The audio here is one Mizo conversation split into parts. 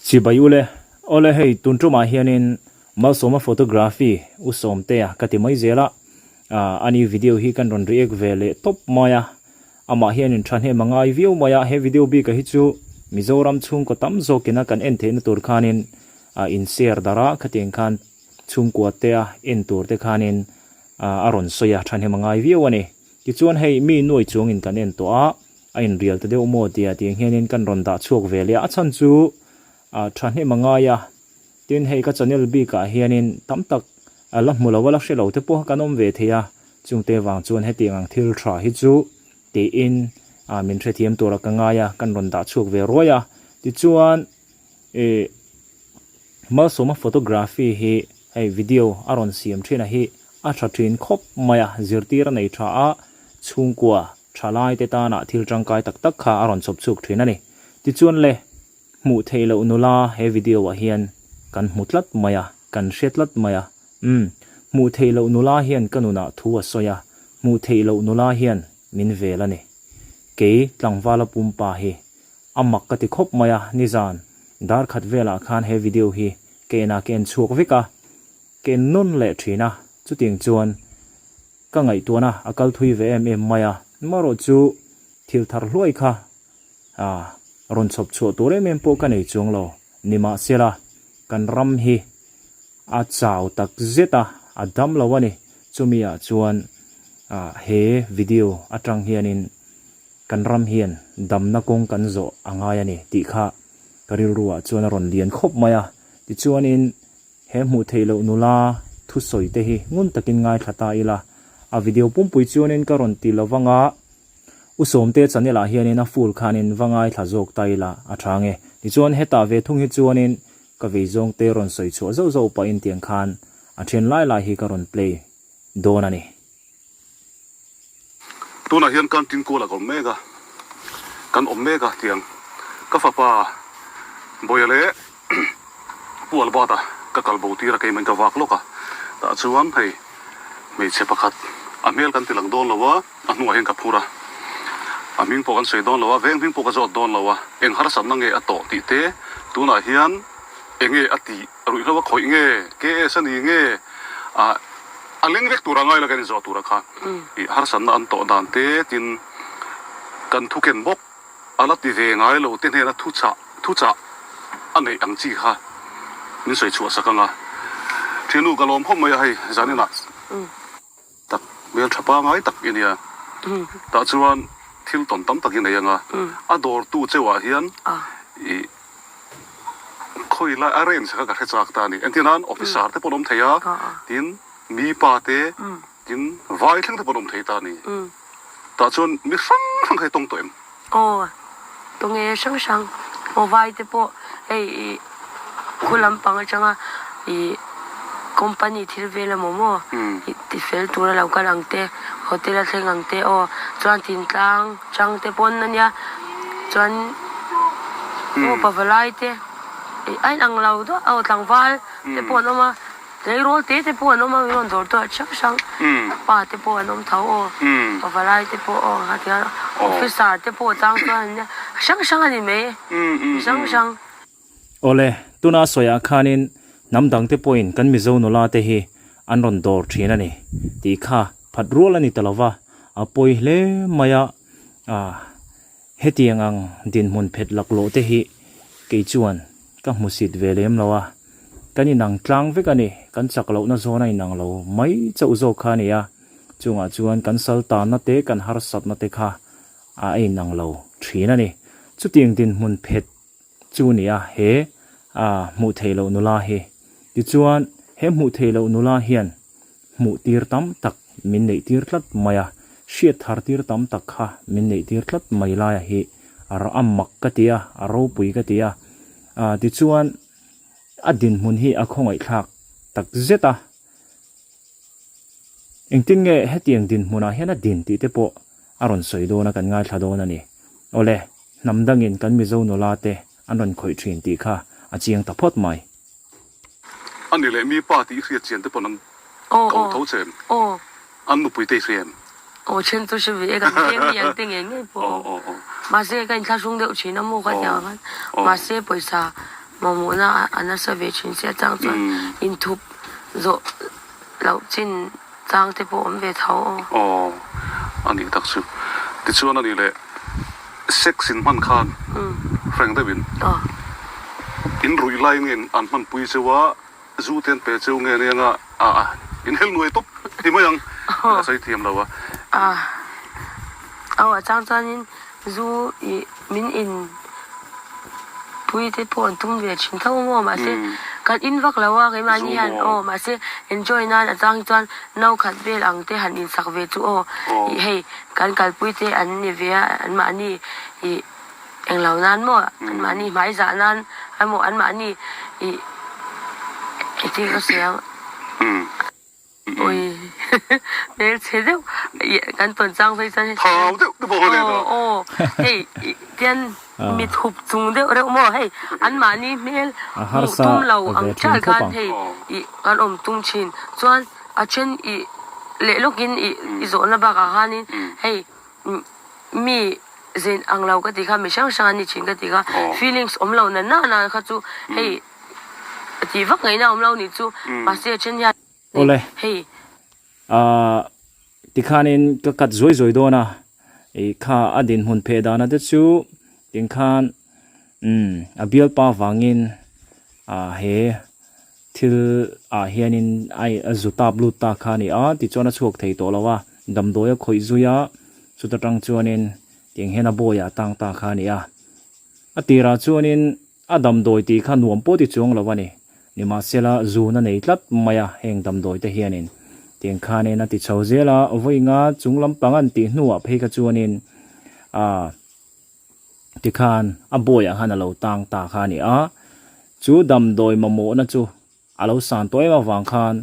Chibai ule, awle hei tun tumah hianin Malsawma photography u Sawmtea ka ti mai zel a, ani video hi kan rawn react ve leh tawp mai a, amah hianin thahnem a ngai viau mai a, he video bik a hi chu Mizoram chhungkaw tam zawkina kan en theihna tur khanin in share darh a, khatiang khan chhungkua te a en tur te khanin a rawn sawi a, thahnem a ngai viau a ni. Tichuan hei mi nuai chuangin kan en tawh a, a inrial ta deuh maw tia tiang hianin kan rawn dah chhuak ve leh a, a chhan chu thahnem a ngai a, tin hei ka channel bikah hianin tam tak la hmu lo a la hre lo te pawh kan awm ve thei a, chungte vang chuan hetiang ang thil tha hi chu tiin min hrethiam tura ka ngai a, kan rawn dah chhuak ve ruai a, tichuan ih Malsawma photography hi hei video a rawn siam thin a hi a tha thin khawp mai a, zirtir a nei tha a, chhungkua thalai te tana thil tangkai tak tak kha a rawn chhawp chhuak thin a ni. Tichuan le, hmuh theih loh nula he video ah hian kan hmu tlat mai a, kan hre tlat mai a, umm, hmuh theih loh nula hian ka nunah thu a sawi a, hmuh theih loh nula hian min vel a ni. Kei tlangvala pumpa hi A mak ka ti khawp mai a, nizan dar khat velah khan he video hi ka en a, ka en chhuak vek a, ka en nawn leh thin a, chutiang chuan ka ngaihtuahna a kal thui ve em em mai a, marawh chu thil thar hluai kha rawn chhawp chhuah tur em em pawh ka nei chuang lo, nimahsela kan ram hi a chau tak zet a, a dam lo a ni, chumi ah chuan he video atang hianin Kan ram hian damna kawng kan zawh a ngai a ni tih kha ka rilru ah chuan a rawn lian khawp mai a. Tichuanin he hmuh theih loh nula thusawi te hi ngun takin ngaithla ta ila, a video pumpui chuanin ka rawn ti lo vang a, U Sawmte channel ah hianin a full khanin va ngaithla zawk ta ila a tha nge. Tichuan hetah ve thung hi chuanin ka vei zawng te rawn sawi chhuah zauh zauh pahin tiang khan a then lai lai hi ka rawn play dawn a ni. Tunah hian kan tinkual a ka awm mek a, kan awm mek a tiang ka fapa Bawia leh Pu Albert-a ka kal bo tir a keimah in ka vak lawk a, tah chuan hei hmeichhe pakhat a hmel kan ti lang dawn lo a, a hnungah hian ka phur a, a hming pawh kan sawi dawn lo a, veng hming pawh ka zawt dawn lo a, eng harsatna nge a tawh tih te tunah hian eng nge a tih. Ruihhlo a khawih nge, KS a ni nge, ah a leng vek tura ngai la kan inzawh tura kha ih harsatna an tawh dan te tin kan thu ken bawk a la ti ve ngai lo te hnena thuchah thuchah a neih ang chi kha min sawi chhuah sak ang a. Thiannu ka lawm khawp mai a hei zaninah tak hmel tha pangai tak i nia tah chuan thil tawn tam tak i nei ang a, a dawrtu cheuhah hian ih khawi lai a range kha ka hre chak ta a ni. Entir nan officer te pawh an awm thei a, tin mi pa te, tin vai thleng te pawh an awm thei ta a ni. Tah chuan mi hrang hrang kha i tawng tawh em? Aw, tunge hrang hrang aw vai te pawh hei ih khu lampang atanga ih company thil vel emaw maw ih ti fel tura lo kal ang te hotel a thleng ang te aw chuan thintlang chang te pawn ania chuan aw pavalai te ih a inang lo duah aw tlangval te pawh an awm a. Tleirawl te te pawh an awm a, min rawn dawr tawh hrang hrang pa te pawh an awm tho aw, pavalai te pawh aw hetiang officer te pawh chang chuan an nia hrang hrang a ni mai mi hrang hrang. Awle, tuna sawiah khanin hnam dang te pawhin kan Mizo nula te hi an rawn dawr thin a ni tih kha phat rual a ni ta lova, a pawi hle mai a, Hetiang ang dinhmun phet laklawh te hi kei chuan ka hmusit ve lem lo a, kan inang tlang vek a ni, kan chak lohna zawn a inang lo mai chauh zawk kha a ni a, chungah chuan kan sal tanna te kan harsatna te kha a inang lo thin a ni. Chutiang dinhmun phet chu ni a he a hmuh theih loh nula hi. Tichuan he hmuh theih loh nula hian hmuh tir tam tak min neih tir tlat mai a, hriat thar tir tam tak kha min neih tir tlat mai laia hi a a mak ka ti a, a ropui ka ti a. Tichuan a dinhmun hi a khawngaihthlak tak zet a. Engtin nge hetiang dinhmunah hian a din tih te pawh a rawn sawi dawn a, kan ngaithla dawn a ni. Awle, hnam dangin kan Mizo nula te an rawn khawih thin tih kha a chiang ta phawt mai. A ni leh mi pa tih i hriat chian te pawn an ko tho che em? An nupui te i hria em? Aw then chu hre ve e, kan veng mi ang te ngei ngei pawh. Mahse ka inthlahrung deuh thin a maw ka ti ang khan. Mahse pawisa. Mamawhna a nasa ve thin sia chang chuan inthup zawh loh chin chang te pawh awm ve tho aw. Aw a nih tak chu. Tichuan a nih leh sex in hman khan frank deuh in in ruih lai nge an hman pui cheu a zu te an pe cheu nge nia nga a in hel nuai tawp ti mai ang a sawi thiam lo a. Aw a chang chuanin zu ih min in pui te pawh an tum ve thin tho maw mahse kan in vak lo a keimahni hian aw mahse enjoy nan a chang hi chuan no khat vel ang te han in sak ve chu aw ih hei kan kalpui te an ni ve a anmahni ih englo nan maw anmahni hmai zah nan emaw anmahni ih engtin ka sawi ang. Ui hmelchhe deuh kan tawn chang phei chuan hei Thau deuh te pawh a ni aw aw hei tian mit hup chung deuh reuh maw hei anmahni hmel hmuh tum lo ang chiah khan hei ih kan awm tum thin chuan a then ih leh lawkin ih i zawhna bakah khanin hei mi zen ang lo ka tih kha mi hrang hrang an ni thin ka tih kha feelings awm lo na na na kha chu hei tih vak ngaihna awm lo nih chu mahse a then hian Awle. Hei. Ahh tikhanin ka cut zuai zuai dawn a, ih kha a dinhmun pheh dana te chu tingkhan umm a bialpa vangin ah he thil ah hianin a a zu tap lut ta kha a ni a, tichuan a chhuak thei tawh lo a, damdawi a khawih zui a, chuta tang chuanin tiang hian a bawiah a tang ta kha a ni a, a tirah chuanin A damdawi tih kha nuam pawh ti chuang lo a ni. Nimahsela, zun a nei tlat mai a, heng damdawi te hianin. Tiang khanin a ti chho zel a, vawi nga chung lampang an tih hnuah phei kha chuanin a tikhan a bawiah khan a lo tang ta kha a ni a. Chu damdawi mamawhna chu a lo san tawh em avang khan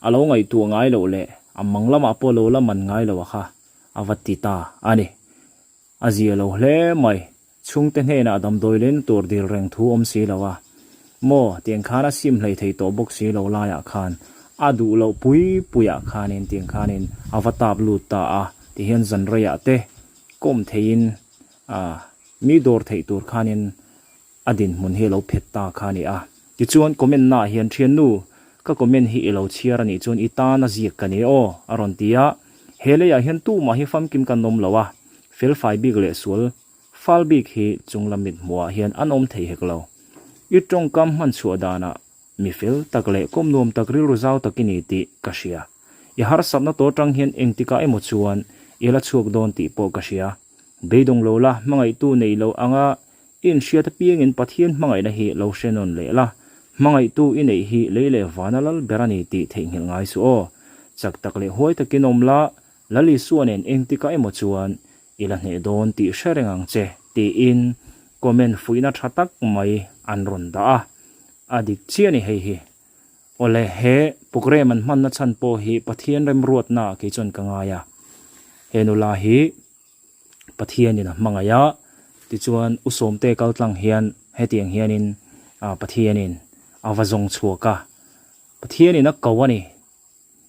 a lo ngaihtuah ngai loh leh a mang lamah pawh lo la man ngai lo a kha a va ti ta a ni. A zia lo hle mai. Chhungte hnenah damdawi leng tur dil reng thu awm si lo a, maw tiang khan a sim hlei thei tawh bawk si lo laiah khan a duh loh pui puiah khanin tiang khanin a va tap lut ta a, tihian zan reiah te kawm theiin a mi dawr theih tur khanin a dinhmun hi a lo phet ta kha a ni a. Tichuan comment naah hian thiannu ka comment hi i lo chhiar a nih chuan i tan a ziak ka ni aw a rawn ti a, he leiah hian tumah hi famkim kan awm lo a, felfai bik leh sual Fal bik hi chunglam mit hmuhah hian an awm thei hek lo. I tawngkam hman chhuah danah mi fel tak leh kawm nuam tak rilru zau tak i ni tih ka hria. I harsatna tawh atang hian engtikah emaw chuan i la chhuak dawn tih pawh ka hria. Beidawng lo la, hmangaihtu nei lo anga i inhriat apiangin Pathian hmangaihna hi lo hre nawn leh la. Hmangaihtu i neih hi lei leh vana lal ber a ni tih theihnghilh ngai suh aw. Chak tak leh huai takin awm la, Lal Isua nen engtikah emaw chuan I la hneh dawn tih hre reng ang che, tiin comment fuihna tha tak mai an rawn dah a. A dik chiah a ni hei hi. Awle, he programme an hmanna chhan pawh hi Pathian remruatna ah kei chuan ka ngai a. He nula hi Pathianin a hmangaih a, tichuan U Sawmte kal tlang hian hetiang hianin Pathianin a va zawng chhuak a. Pathianin a ko a ni.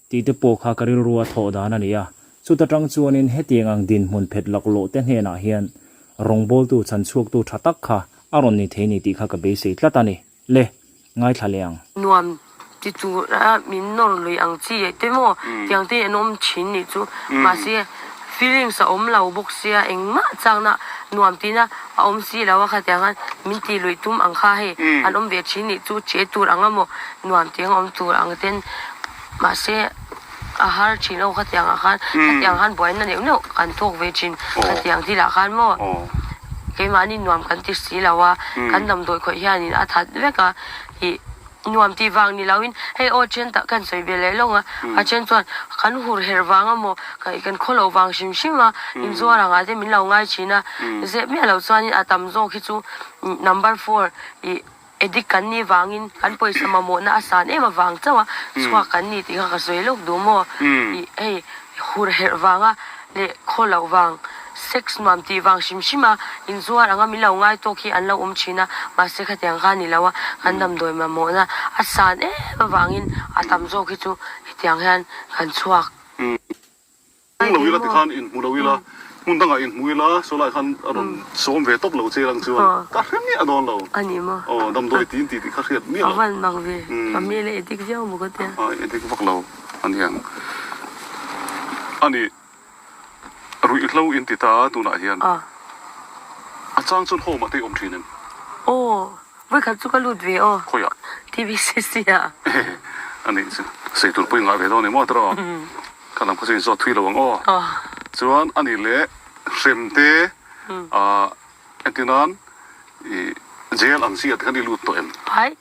Tih te pawh kha ka rilru a thawh dan a ni a, chuta tang chuanin hetiang ang dinhmun phet laklawh te hnenah hian rawngbawltu chhanchhuaktu tha tak kha a rawn ni thei ni tih kha ka beisei tlat a ni. Le, ngaithla leh ang. Nuam ti tura min nawr lui ang chi te maw tiang te an awm thin nih chu mahse feelings a awm lo bawk sia engmah chakna nuam tihna a awm si lo a khatiang khan min tih luih tum ang kha hei an awm ve thin nih chu che tur ang emaw nuam tih ang awm tur ang ten mahse a har thin aw khatiang ah khan khatiang khan buaina neuh neuh kan tawk ve thin khatiang thil ah khan maw keimahni nuam kan ti si lo a kan damdawi khawih hianin a that vek a ih Nuam tih vang ni loin hei aw then tak kan sawi ve leh lawng a, a then chuan kan hur herh vang a maw kan khaw loh vang hrim hrim a inzuar angah te min lo ngai thin a, zep miah loh chuanin a tam zawk hi chu number four ih addict kan nih vangin kan pawisa mamawhna a san em avang chauh a chhuak kan ni tih kha ka sawi lawk duh maw ih hei hur herh vanga leh khaw loh vang, sex nuam tih vang hrim hrim a inzuar anga min lo ngai tawk hi an lo awm thin a, mahse khatiang kha a ni lo a, kan damdawi mamawhna a san em avangin a tam zawk hi chu hetiang hian kan chhuak. Hmu lo ila tikhan inhmu lo ila. Hmun dangah inhmu ila saw lai khan a rawn sawm ve tawp lo che lang chuan ka hre miah dawn lo. A ni maw? Aw damdawi tiin tih tih kha hriat miah lo. A van mak ve. Ka hmel a edik viau maw ka tia. A edik vak lo a niang. A ni ruihhlo in ti ta a tunah hian. A chang chuan home ah te i awm thin em? Aw vawikhat chu ka lut ve aw. Khawiah? TBCC ah. A nih chu sei tur pawh i ngah ve dawn ni maw tiraw? Ka lam kha chu inzawt thui lo ang aw. Chuan a nih leh hrem te ah entir nan ih jail ang chi ah te khan i lut tawh em? Hai,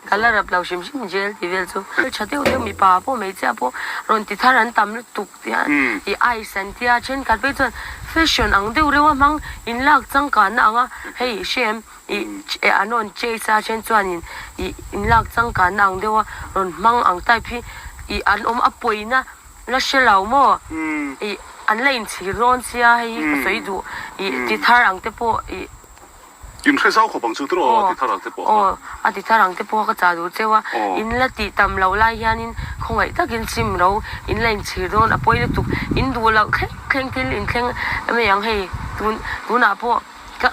ka la rap lo hrim hrim jail tih vel chu. Tha deuh deuh mipa pawh hmeichhia pawh rawn ti thar an tam lutuk tia ih ice an tia thenkhat phei chuan fashion ang deuh reuh a hmang inlak changkanna ang a hei hrem ih an rawn chase a then chuanin ih inlak changkanna ang deuh a rawn hmang ang type hi ih an awm a pawina la hre lo maw ih an la inchhir dawn sia hei hi ka sawi duh ih ti thar ang te pawh ih In hre zau khawp ang chu tiraw a ti thar ang te pawh aw a ti thar ang te pawh ka chah duh cheu a in la tih tam loh lai hianin khawngaih takin sim ro in la inchhir dawn a pawi lutuk in duh loh thleng thleng thil in thleng mai ang hei tun tunah pawh Ka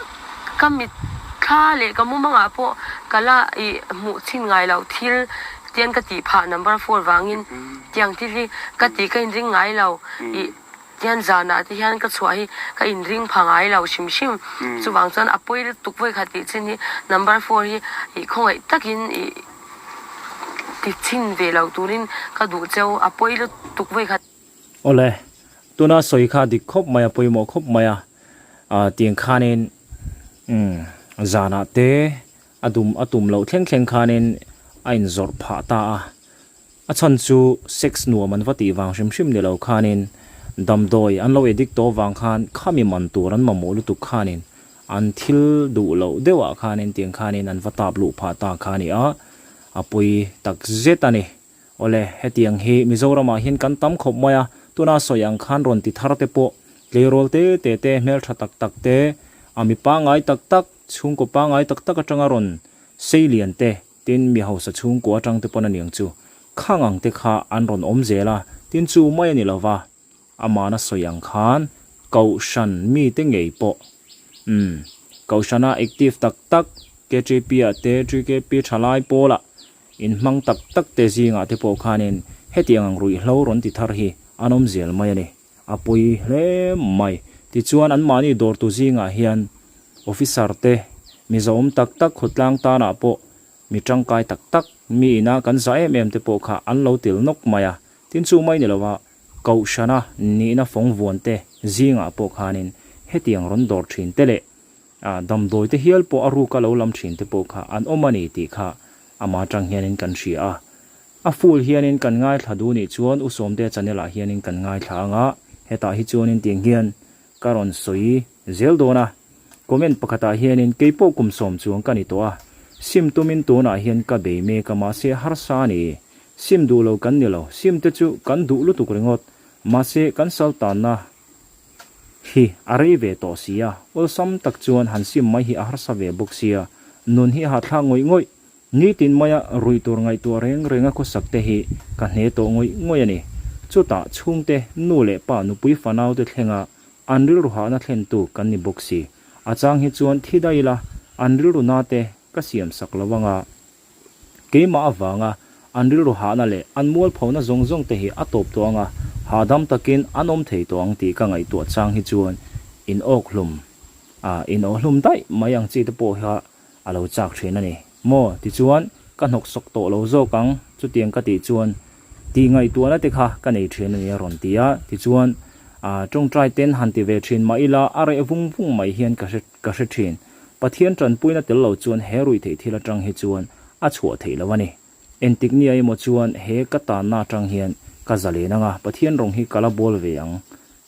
ka mitthla leh ka mumangah pawh ka la ih hmuh chhin ngai loh thil tian ka tih phah number four vangin tiang thil hi ka tih ka inring ngai lo ih tian zanah te hian ka chhuah hi ka inring pha ngai lo hrim hrim chuvang chuan a pawi lutuk vawi khat tih chin hi number four hi ih khawngaih takin ih ti chhin ve lo turin ka duh cheu a pawi lutuk vawi khat. Awle, tuna sawi kha dik khawp mai a, pawimawh khawp mai a, tiang khanin umm zanah te a dum a tum loh thleng thleng khanin a inzawrh phah ta a, a chhan chu sex nuam an va tih vang hrim hrim ni lo khanin damdawi an lo addict tawh vang khan khami man tur an mamawh lutuk khanin an thil duh loh deuhah khanin tiang khanin an va tap luh phah ta kha a ni a, a pawi tak zet a ni. Awle, hetiang hi Mizoramah hian kan tam khawp mai a, tuna sawi ang khan rawn ti thar te pawh tleirawl te te te, hmeltha tak tak te, a mi pangngai tak tak, chhungkaw pangngai tak tak atanga rawn sei lian te, tin mi hausa chhungkaw atang te pawn a niang chu, khang ang te kha an rawn awm zel a, tin chu mai a ni lova, amana sawi ang khan Kohhran mite ngei pawh, umm, Kohhrana active tak tak, KTP-ah te, TKP thalai pawlah inhmang tak tak te zingah te pawh khanin hetiang ang ruihhlo rawn ti thar hi an awm zel mai a ni. A pawi hle mai. Tichuan anmahni dawrtu zingah hian officer te, mizoawm tak tak khawtlang tanah pawh mi tangkai tak tak, mi ina kan zah em em te pawh kha an lo tel nawk mai a. Tin chu mai ni lova Kohhrana nihna fawng vuan te zingah pawh khanin hetiang rawn dawr thin te leh damdawi te hial pawh a ruka lo lam thin te pawh kha an awm a ni tih kha ama tang hianin kan hria a. A full hianin kan ngaithla duh nih chuan U Sawmtea channel ah hianin kan ngaithla ang a, hetah hi chuanin tiang hian ka rawn sawi zel dawn a. Comment pakhatah hianin keipawh kum sawm chuang ka ni tawh a, sim tumin tunah hian ka bei mek a mahse harsa a ni. Sim duh lo kan ni lo, sim te chu kan duh lutuk ringawt, mahse kan sal tanna hi a rei ve tawh si a, awlsam tak chuan han sim mai hi a harsa ve bawk sia, nun hi a hahthlak ngawih ngawih. Nitin maia rui tur ngaihtuah reng renga khawsak te hi ka hne tawh ngawih ngawih a ni. Chutah chhungte, nu leh pa, nupui fanau te thlenga an rilru hahna thlentu kan ni bawk si. A chang hi chuan thi daih ila an rilru na te ka siam sak lo anga keimah avanga an rilru hahna leh an mualphona zawng zawng te hi a tawp tawh anga hahdam takin an awm thei tawh ang tih ka ngaihtuah chang hi chuan in awk hlum a in awh hlum daih mai ang chi te pawh kha a lo chak thin a ni maw? Tichuan, ka hnawk sawk tawh lo zawk ang, chutiang ka tih chuan tih ngaihtuahna te kha ka nei thin a ni a rawn ti a. Tichuan, tawngtai ten han ti ve thin mah ila a reh vung vung mai hian ka hre ka hre thin. Pathian tanpuina tel lo chuan he ruihtheih thil atang hi chuan a chhuah theih lo a ni. Entik nia emaw chuan he ka tanna atang hian ka zalen anga Pathian rawng hi ka la bawl ve ang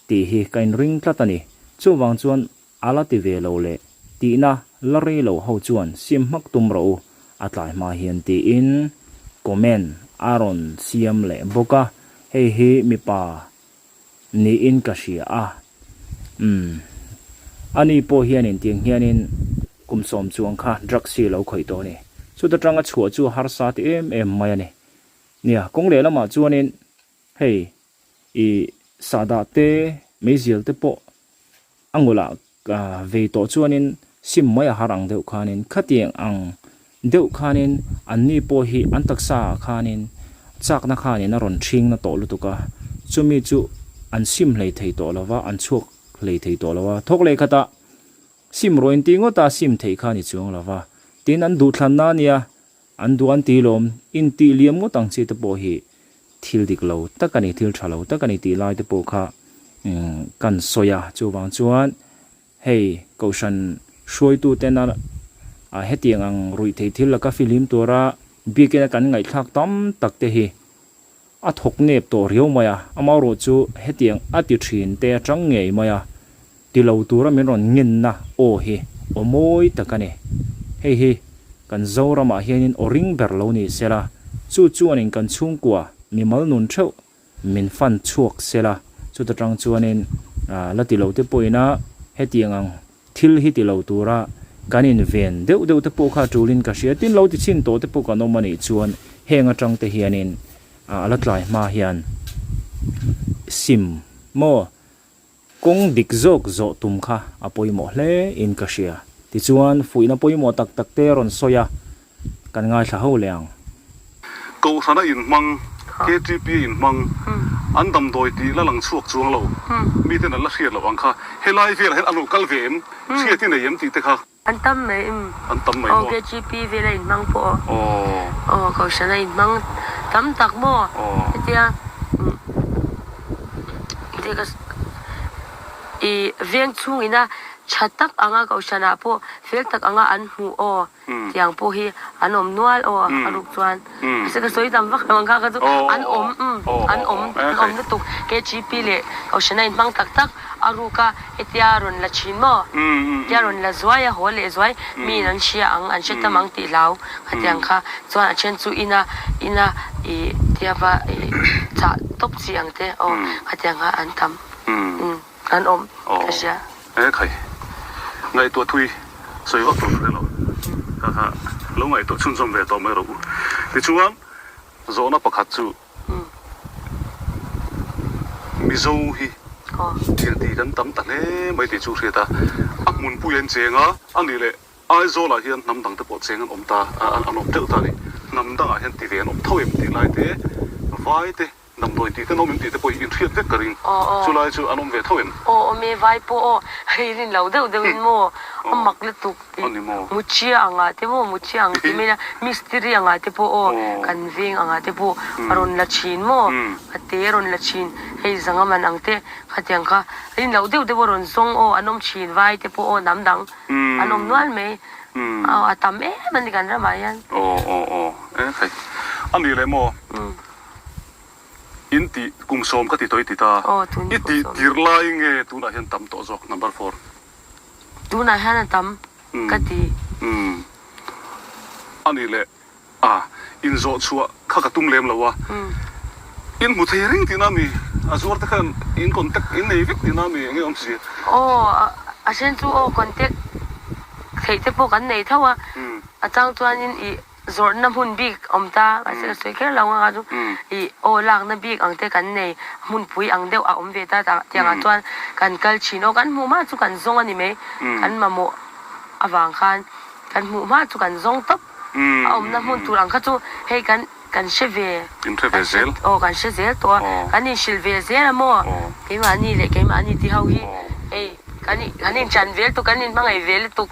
tih hi ka inring tlat a ni. Chuvang chuan A la ti ve lo le, tihna la rei lo ho chuan sim hmak tum rawh u, a tlai hma hian tiin comment a rawn siam leh bawk a, hei hi mipa niin ka hria a, umm ani pawh hianin tiang hianin kum sawm chuang kha drugs hi a lo khawih tawh a ni, chuta tanga chhuah chu a harsa ti em em mai a ni. Nia, kawng lehlamah chuanin hei i sahdah te meizial te pawh. A ngawlah vei tawh chuanin sim mai a har ang deuh khanin khatiang ang deuh khanin anni pawh hi an taksa ah khanin chakna khanin a rawn ṭhing na tawh lutuk a, chumi chu an sim hlei thei tawh lo va, an chhuak hlei thei tawh lo a, thawk leh khatah sim rawh inti ngawt a sim theih kha a ni chuang lo va, tin an duhthlanna a nia An duh an ti lawm, intih liam ngawt ang chi te pawh hi thil dik lo tak a ni, thil tha lo tak a ni tih lai te pawh kha kan sawi a. Chuvang chuan hei Kohhran hruaitu tena hetiang ang ruihtheih thil laka fihlim tura biakina kan ngaihthlak tam tak te hi A thawk nep tawh riau mai a, amaherawh chu hetiang a ti thin te atang ngei mai a, ti lo tura min rawn ngenna aw hi aw mawi tak a ni. Hei hi kan Zoramah hianin aw ring ber lo ni sela, chu chuanin kan chhungkua mimal nun theuh min fan chhuak sela, chuta tang chuanin la ti lo te pawhin a hetiang ang Thil hi ti lo tura kan inven deuh deuh te pawh kha tulin ka hria. Tin, lo ti chhin tawh te pawh kan awm a nih chuan heng atang te hianin a la tlai hma hian sim maw kawng dik zawk zawh tum kha a pawimawh hle in ka hria. Tichuan, fuihna pawimawh tak tak te rawn sawi a, Kan ngaithla ho leh ang. Kohhrana inhmang, KTP a inhmang, an damdawi tih la lang chhuak chuang lo, miten an la hriat loh ang kha, helai velah hian an lo kal ve em, hriat i nei em tih te kha. An tam mai em? An tam mai maw? Aw, KTP vela inhmang pawh aw. Aw, kohhrana inhmang tam tak maw? Hetia, i veng chhungina tha tak anga kohhranah pawh fel tak anga an hmuh aw. Tiang pawh hi an awm nual aw a ruk chuan mahse ka sawi tam vak lo ang kha kha chu an awm umm an awm an awm lutuk KGP leh Kohhran a inhmang tak tak a ruk a hetia rawn la thin maw hetia rawn la zuai a haw leh zuai miin an hria ang an hre tam ang tih hlau khatiang kha chuan a then chu ina ina ih tia va ih chah tawp chi ang te aw khatiang kha an tam umm. An awm ka hria. Aw, e khai. Ngaihtuah thui sawi vak tur ka hre lo. Kha kha lo ngaihtuah chhunzawm ve tawh mai rawh u. Tichuan, zawhna pakhat chu Mizo hi thianti kan tam ta hle mai tih chu hriat a, a hmunpui an cheng a, a nih leh Aizawlah hian hnam dangte pawh cheng an awm ta, an awm deuh ta a ni. Hnam dangah hian ti ve an awm tho em tih lai te, vai te, Damdawi tih te an awm em tih te pawh hi inhriat vek ka ring. Chulai chu an awm ve tho em? Aw awm e, vai pawh aw, hei rin lo deuh deuh in maw, a mak lutuk tih Muchia angah te maw, Muchia ang ti mai ila, mistiri angah te pawh aw, kan veng angah te pawh a rawn la thin maw, a te a rawn la thin, hei zanga man ang te khatiang kha rin loh deuh deuh a rawn zawng aw, an awm thin, vai te pawh aw, hnam dang an awm nual mai, aw a tam em a ni kan ramah hian. Aw aw aw, e khai, a nih leh maw? In tih kum sawm ka ti tawh i ti ta. I tih tir lai nge tunah hian tam tawh zawk number four. Tunah hian a tam ka ti. Umm. A nih leh a in zawh chhuah kha ka tum lem lo a. In hmu thei reng tihna mi? A zuar te khan in contact in nei vek tihna mi enge awm si? Aw a then chu aw contact theih te pawh kan nei tho a. A chang chuanin i Zawrhna hmun bik awm ta, mahse ka sawi kher lo ang a chu ih aw lakna bik ang te kan nei, hmunpui ang deuh a awm ve ta tiang ah chuan kan kal thin aw, kan hmuh hma chu kan zawng a ni mai, kan mamawh avang khan kan hmuh hma chu kan zawng tawp, a awmna hmun tur ang kha chu hei kan kan hre ve, kan hre aw kan hre zel tawh a, kan inhrilh ve zel a maw, keimahni leh keimahni ti ho hi hei kan kan inchan vel tuk kan inhmangaih ve lutuk,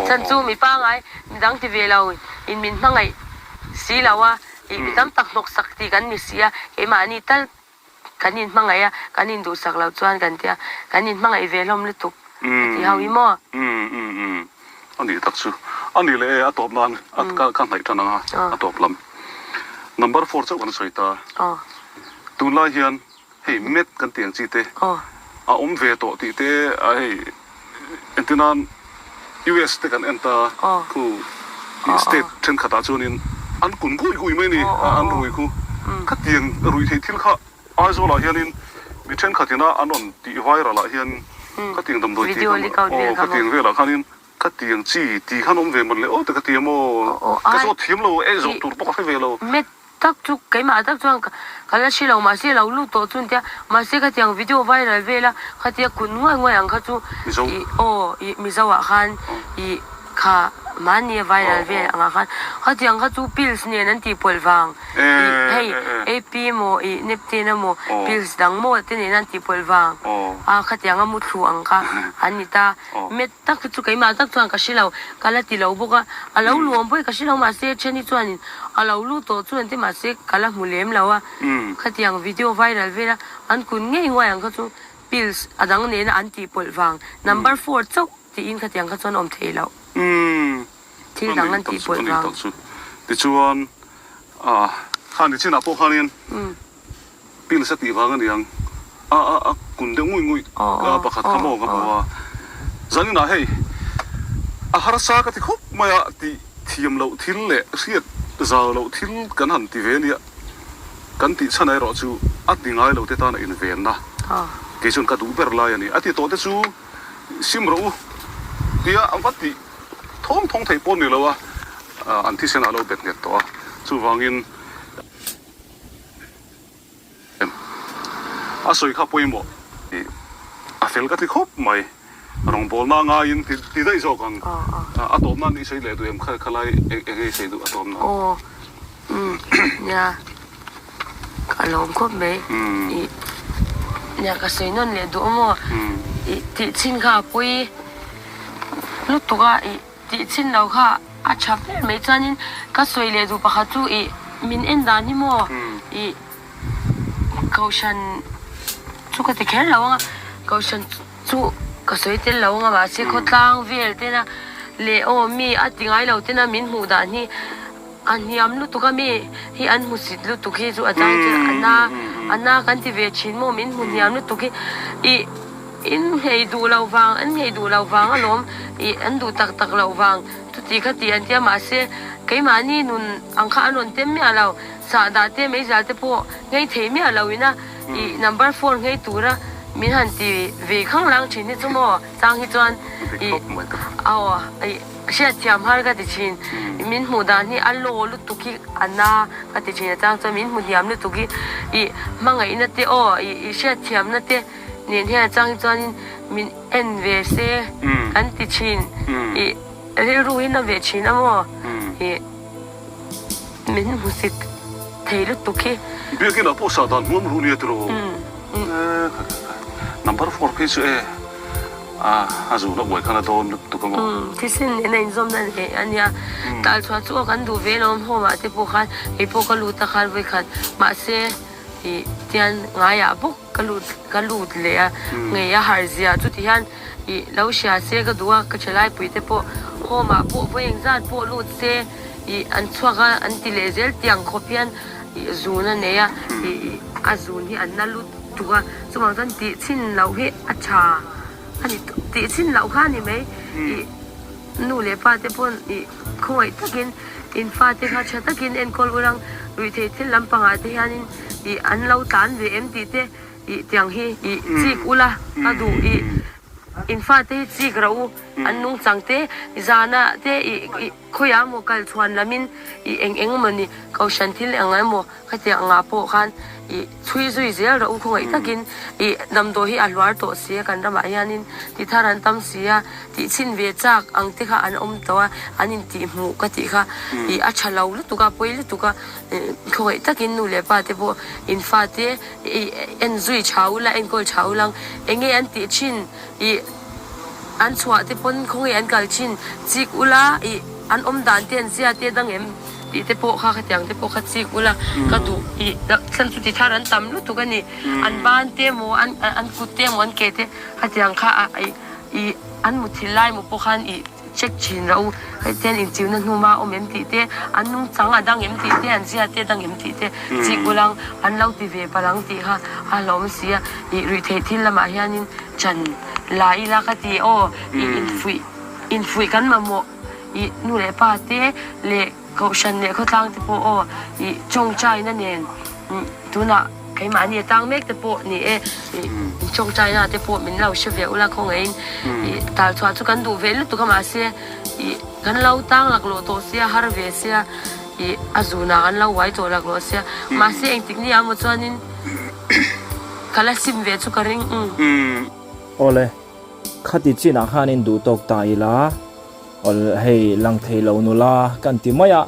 chhan chu mi pangai Midang ti ve lo in min hmangaih si lo a, ih mi tam tak hnawk sak tih kan ni si a, keimahni tal kan in hmangaih a, kan in duhsak lo chuan kan tia, kan in hmangaih ve hlawm lutuk a ti ho hi maw? Umm umm umm a nih tak chu a nih leh e a tawp nan a ka ka hnaih tan ang a, a tawp lam number four chauh kan sawi ta, tunlai hian Hei met kan tih ang chi te a awm ve tawh tih te a hei entir nan US te kan en ta khu state thenkhat ah chuanin an kun gui gui mai a ni an rui khu khatiang rui theih thil kha Aizawl ah hianin mi thenkhat ina an rawn tih viral ah hian khatiang damdawi tih kha aw khatiang velah khanin khatiang chi tih khan awm ve mawn le aw te ka ti a maw ka zawt thiam lo e zawh tur pawh ka hre ve lo. tak chu keimah tak chuan ka la hre lo mahse lo lut tawh chu an tia mahse khatiang video viral vel a khatia kun nguai nguai ang kha chu ih aw ih mizo ah khan ih kha mahni a viral vel ang ah khan khatiang kha chu pills nen an tih pawlh vang ih hei ap emaw ih nepten emaw pills dang maw te nen an tih pawlh vang a khatiang a muthlu ang kha an ni ta. Met tak hi chu keimah tak chuan ka hre lo, ka la ti lo bawk a, a lo luam pawh hi ka hre lo mahse then hi chuanin a lo lu tawh chu an ti mahse ka la hmu lem lo a, khatiang video viral vel a an kun ngei nguai ang kha chu pills a dang nena an tih pawlh vang number four chauh tiin khatiang kha chuan a awm thei loh thil dang an tih pawlh vang. Tichuan khani chinah pawh khanin Pills a tih vang a niang. A a a kun deuh ngui ngui a pakhat kha maw ka hmu a. Zaninah hei a harsa ka ti khawp mai a tih thiam loh thil leh hriat zau loh thil kan han ti ve nia. Kan tih chhan erawh chu a ti ngai lo te tan a invenna kei chuan ka duh ber lai a ni. A ti tawh te chu sim rawh u tia a va tih thawng thawng theih pawh ni lo a, an thisen ah a lo bet nghet tawh a. Chuvangin. A sawi kha pawimawh tih a fel ka ti khawp mai. Rawngbawlna ngaiin ti daih zawk ang. A tawp nan i sawi leh duh em kha khalai eng nge i sawi duh a tawp nan? Aw umm nia ka lawm khawp mai. Ih nia ka sawi nawn leh duh maw? Ih tih chhin kha a pawi lutuk a ih. Tih chin lo kha a tha ber mai chuanin ka sawi leh duh pakhat chu ih min en dan hi maw ih kohhran chu ka ti kher lo ang a kohhran chu ka sawi tel lo ang a mahse khawtlang vel tena leh aw mi a ti ngai lo tena min hmuh dan hi a hniam lutuk a mi hi an hmusit lutuk hi chu a chang chuan a na a na kan ti ve thin maw min hmu hniam lutuk hi ih. In nghei duh lo vang, an nghei duh lo vang alawm, ih an duh tak tak loh vang, chuti kha ti an tia mahse keimahni nun ang kha an rawn tem miah lo, sahdah te meizial te pawh nghei thei miah lo ina ih number four nghei tura min han ti ve khang lang thin hi chu maw chang hi chuan ih aw ih hriatthiam har ka ti thin, min hmuh dan hi a law lutuk hi a na ka ti thin a chang chuan min hmu hniam lutuk hi ih hmangaihna te aw ih hriatthiamna te. Nen hian a chang hi chuanin min en ve se kan ti thin ih rilru hi na ve thin a maw ih min hmusit thei lutuk hi. Biakin ah pawh sah dan hmuam ru nia tiraw number four phei chu e a zun a uai khan a dawn lutuk a maw. Thisen nen a inzawm na a nia tal chhuah chu aw kan duh ve lo home ah te pawh khan keipawh ka lut a khan vawikhat mahse ih tian ngaiah bawk. Ka lut ka lut leh a, ngei a harh zia chuti hian ih lo hria se ka duh a, ka thalaipui te pawh home ah pawh vawi engzat pawh lut se ih an chhuak a an ti leh zel tiang khawp hian ih zun a nei a, ih a zun hi an na lut tuk a, chuvang chuan tih chhin loh hi a tha a ni tih chhin loh kha a ni mai ih nu leh pa te pawn ih khawngaih takin in fate kha tha takin enkawl ulang ruihtheih thil lampangah te hianin. Ih an lo tlan ve em tih te ih tiang hi ih chik ula ka duh ih in fate hi chik rauh u an nungchang te zana te ih ih khawiah emaw kal chhuan lamin ih eng eng emaw ni kohhran thil eng emaw khatiang angah pawh khan ih chhui zui zel rauh u khawngaih takin ih damdawi hi a hluar tawh si a kan ramah hianin ti thar an tam si a tih chhin ve chak ang te kha an awm tawh a an intih hmuh ka tih kha ih a tha lo lutuk a pawi lutuk a. Khawngaih takin nu leh pa te pawh in fate i en zui tha ula, enkawl tha ula ang. Enge an tih thin i an chhuah te pawn khawngaih an kal thin chik ula i an awm dan te an zia te dang em tih te pawh kha khatiang te pawh kha chik ula ka duh i chhan chu ti thar an tam lutuk a ni. An ban te emaw an an kut te emaw an ke te khatiang kha a i an muthilh lai emaw pawh khan i Check thin ro, hei te an inchiuna hnuma awm em tih te, an nungchang a dang em tih te, an zia te a dang em tih te chik ulang an lo ti ve palh ang tih kha a hlauhawm si a, ih ruihtheih thil lamah hianin chan la ila ka ti aw, ih infuih infuih kan mamawh ih nu leh pa te leh Kohhran leh khawtlang te pawh aw ih tawngtaina nen tunah keimahni a tang mek te pawh ni e ih tawngtaina te pawh min lo hre ve ula khawngaihin ih tal chhuah chu kan duh ve lutuk a mahse ih kan lo tang laklawh tawh sia har ve sia ih. Ih a zunah kan lo uai tawh laklawh sia. Mahse engtik ni ah maw chuanin ka la sim ve chu ka ring umm. Awle, khati chinah khanin duh tawk ta ila, awl hei lang thei lo nula kan ti mai a,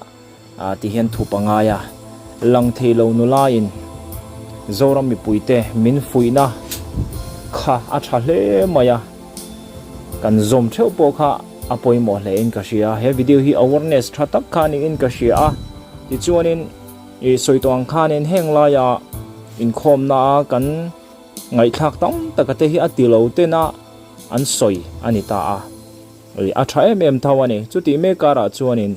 ti hian thu pangai a, lang thei lo nula in Zoram mipuite min fuihna kha a tha hle mai a, kan zawm theuh pawh kha a pawimawh hle in ka hria. He video hi awareness tha tak kha niin ka hria a, tichuanin ih sawi tawh ang khanin heng laia inkhawmna a kan ngaihthlak tam taka te hi a ti lo tena an sawi a ni ta a, ih a tha em em tho a ni. Chutih mek karah chuanin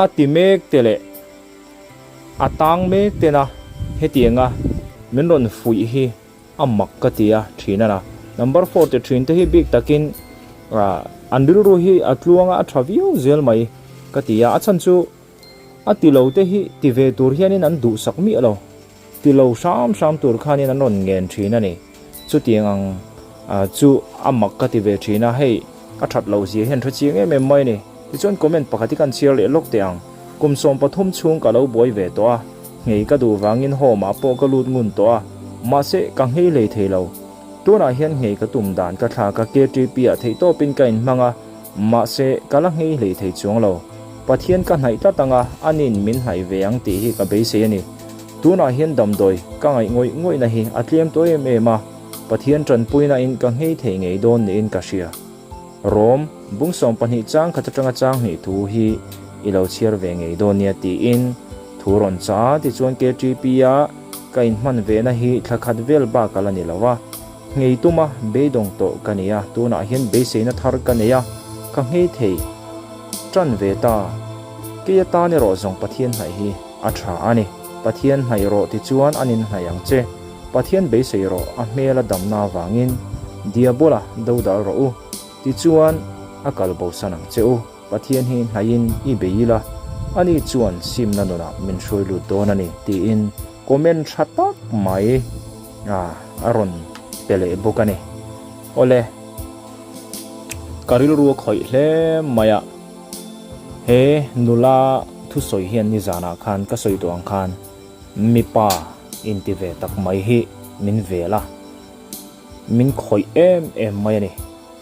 A ti mek te leh a tang mek tena hetianga min rawn fuih hi a mak ka ti a thin a na. Number four te thin te hi bik takin an rilru hi a tluanga a tha viau zel mai ka ti a, a chhan chu a ti lo te hi ti ve tur hianin an duhsak miah lo. Ti lo hram hram tur khanin an rawn ngen thin a ni. Chutiang ang chu a mak ka ti ve thin a, hei a that loh zia hian hre chiang em em mai a ni. Tichuan comment pakhat hi kan chhiar leh lawk teh ang. Kum 13 chhung ka lo buai ve tawh a, nghei ka duh vangin home ah pawh ka lut ngun tawh a, mahse ka nghei hlei thei lo. Tunah hian nghei ka tum dan ka thlak a, KTP ah theihtawpin ka inhmang a, mahse ka la nghei hlei thei chuang lo. Pathian ka hnaih tlat ang a, ani'n min hnaih ve ang tih hi ka beisei a ni. Tunah hian damdawi ka ngaih ngawih ngawihna hi a tlem tawh em em a, Pathian tanpuina in ka nghei thei ngei dawn niin ka hria. Rom, bung 12 chang khat atanga chang hnih thu hi i lo chhiar ve ngei dawn nia tiin thu rawn chah a, tichuan KTP a ka inhman vehna hi thla khat vel bak a la ni lo a, nghei tuma beidawng tawh ka ni a, tunah hian beiseina thar ka nei a, ka nghei thei tan ve ta. Kei atan erawh zawng Pathian hnaih hi. A tha a ni. Pathian hnaih rawh tichuan an inhnaih ang che. Pathian beisei rawh, a hmel a damna avangin Diabola dodal rawh u. Tichuan a kal bosan ang che u. Pathian hi hnaihin i bei ila, ani chuan simna nunah min hruai lut dawn a ni, tiin comment tha tak mai a rawn pe leh bawk a ni. Awle, ka rilru a khawih hle mai a. He nula thusawi hian nizanah khan ka sawi tawh ang khan mipa inti ve tak mai hi min vel a, min khawih em em mai a ni.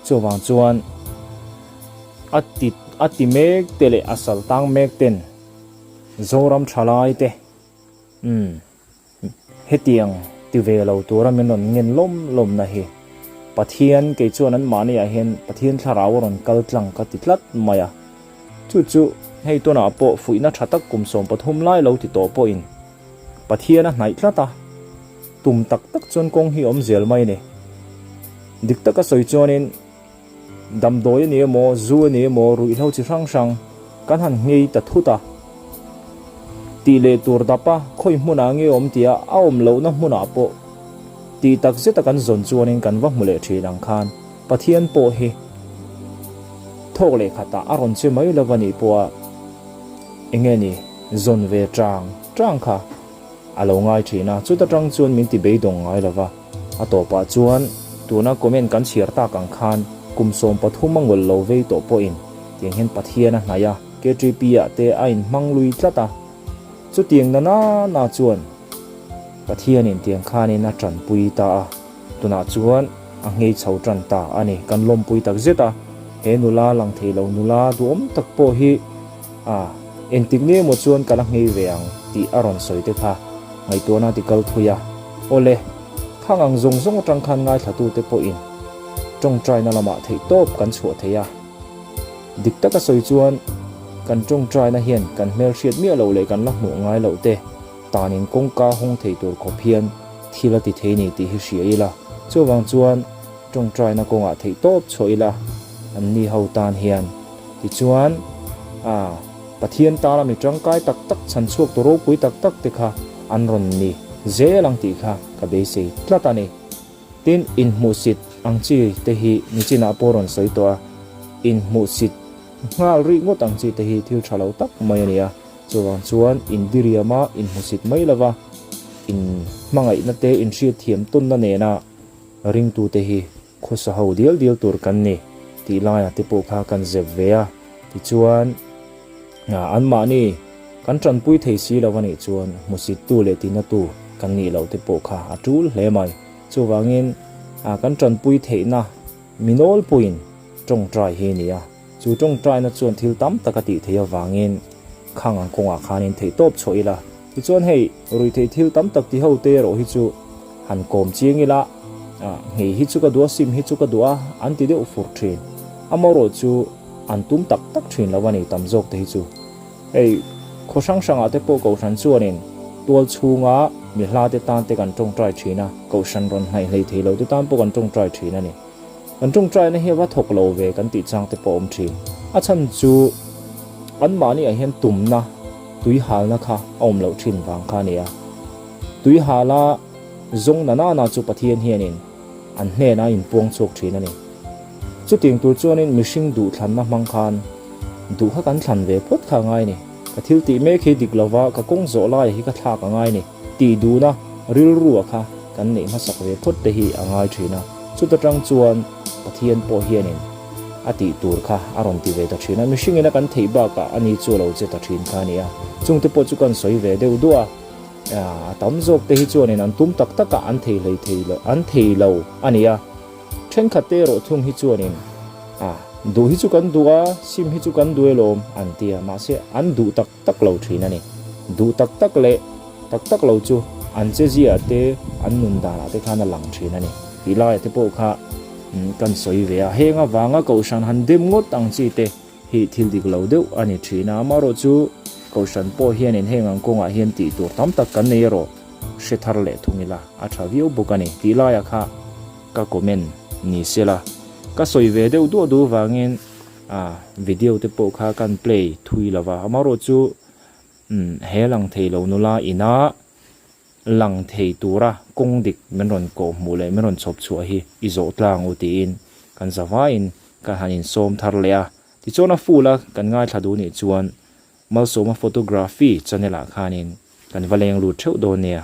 Chuvang chuan a ti a ti mek te leh a sal tang mek ten Zoram thalai te umm. Hetiang ti ve lo tura min rawn ngen lawm lawmna hi Pathian kei chuan an mahniah hian Pathian thlarau a rawn kal tlang ka ti tlat mai a. Chu chu hei tunah pawh fuihna tha tak kum 13 lai lo ti tawh pawhin Pathian a hnaih tlat a, tum tak tak chuan kawng hi awm zel mai a ni. Dik taka sawi chuanin. Damdawi a ni emaw, zu a ni emaw, ruihhlo chi hrang hrang kan han nghei ta thut a. Tih leh tur dap a, khawi hmunah nge awm tia a awm lohna hmunah pawh tih tak zeta kan zawn chuanin kan va hmu leh thin ang khan Pathian pawh hi thawk leh khatah a rawn che mai lova nih pawha enge ni zawn ve tang tang kha a lo ngai thin a, chuta tang chuan min ti beidawng ngai lova. A tawpah chuan tuna comment kan chhiar tak ang khan kum 13 a ngawlh lo vei tawh pawhin tiang hian Pathian a hnaih a, KTP ah te a inhmang lui tlat a. Chutiang na na na chuan Pathianin tiang khanin a tanpui ta a, tunah chuan a nghei chho tan ta a ni. Kan lawmpui tak zet a, he nula lang thei lo nula duhawm tak pawh hi a engtik nge maw chuan ka la nghei ve ang tih a rawn sawi te kha ngaihtuahna a ti kal thui a. Awle, khang ang zawng zawng atang khan ngaithlatute pawhin tawngtaina lamah theihtawp kan chhuah thei a. Dik taka sawi chuan kan tawngtaina hian kan hmelhriat miah loh leh kan la hmuh ngai loh te tanin kawngka hawng thei tur khawp hian thil a ti thei ni tih hi hria ila. Chuvang chuan tawngtaina kawngah theihtawp chhuah ila anni ho tan hian. Tichuan, a Pathian tana mi tangkai tak tak chhan chhuak tu ropui tak tak te kha an rawn ni zel ang tih kha ka beisei tlat a ni. Tin, inhmuhsit ang chi te hi nichinah pawh rawn sawi tawh a, inhmuhsit nghal rih ngawt ang chi te hi thil tha lo tak mai a ni a, chuvang chuan indiriama inhmuhsit mai lova inhmangaihna te inhriatthiam tawnna nena ringtute hi Khawsa ho dial dial tur kan ni tih laiah te pawh kha kan zep ve a, tichuan Anmahni kan tanpui thei si lo a nih chuan hmusittu leh tinatu kan nih loh te pawh kha a tul hle mai. Chuvangin kan tanpui theihna mi nawlpuiin tawngtai hi a ni a. Chu tawngtaina chuan thil tam tak a tih theih avangin khang ang kawngah khanin theihtawp chhuah ila. Tichuan hei ruihtheih thil tam tak ti ho te erawh hi chu han kawm chiang ila, nghei hi chu ka duh a, sim hi chu ka duh a, an ti deuh fur thin. Amaherawh chu an tum tak tak thin lo a ni tam zawk te hi chu. Hei khaw hrang hrangah te pawh Kohhran chuanin tual chhunga mi hla te tan te kan tawngtai thin a, Kohhran rawn hnaih hlei thei lo te tan pawh kan tawngtai thin a ni. Kan tawngtaina hi a va thawk lo ve kan tih chang te pawh a awm thin. A chhan chu anmahni ah hian tumna, tui halna kha a awm loh thin vang kha a ni a. Tui hala zawng na nana chu Pathian hianin an hnenah a inpuang chhuak thin a ni. Chutiang tur chuanin mihring duhthlanna hmang khan duh kha kan thlan ve phawt kha a ngai a ni. Ka thil tih mek hi dik lova ka kawng zawh laia hi ka thlak a ngai a ni. Tih duhna rilrua kha kan neih hmasak ve phawt te hi a ngai thin a. Chuta tang chuan Pathian pawh hianin a tih tur kha a rawn ti ve ta thin a. Mihringin a kan theih bakah a ni chu a lo che ta thin kha a ni a. Chungte pawh chu kan sawi ve deuh duah a. A tam zawk te hi chuanin an tum tak takah an thei hlei thei lo, an thei lo a ni a. Thenkhat te erawh thung hi chuanin a duh hi chu kan duh a, sim hi chu kan duh e lawm an ti a, mahse an duh tak tak lo thin a ni. Duh tak tak leh tak tak lo chu an chezia te, an nun danah te khan a lang thin a ni. Tih laiah te pawh kha kan sawi ve a, heng avanga Kohhran han dem ngawt ang chi te hi thil dik lo deuh a ni thin a, amaherawhchu Kohhran pawh hianin heng ang kawngah hian tih tur tam tak kan nei erawh hre thar leh thung ila a tha viau bawk a ni. Tih laiah kha ka comment ni sela ka sawi ve deuh duah duh vangin a video te pawh kha kan play thui lo va, amaherawhchu he lang thei lo nula ina lang thei tura kawng dik min rawn kawh hmuh leh min rawn chhawp chhuah hi i zawh tlang u tiin kan zavaiin ka han insawm thar leh a. Tichuan a full a kan ngaithla duh nih chuan Malsawma Photography channel ah khanin kan va leng lut theuh dawn nia.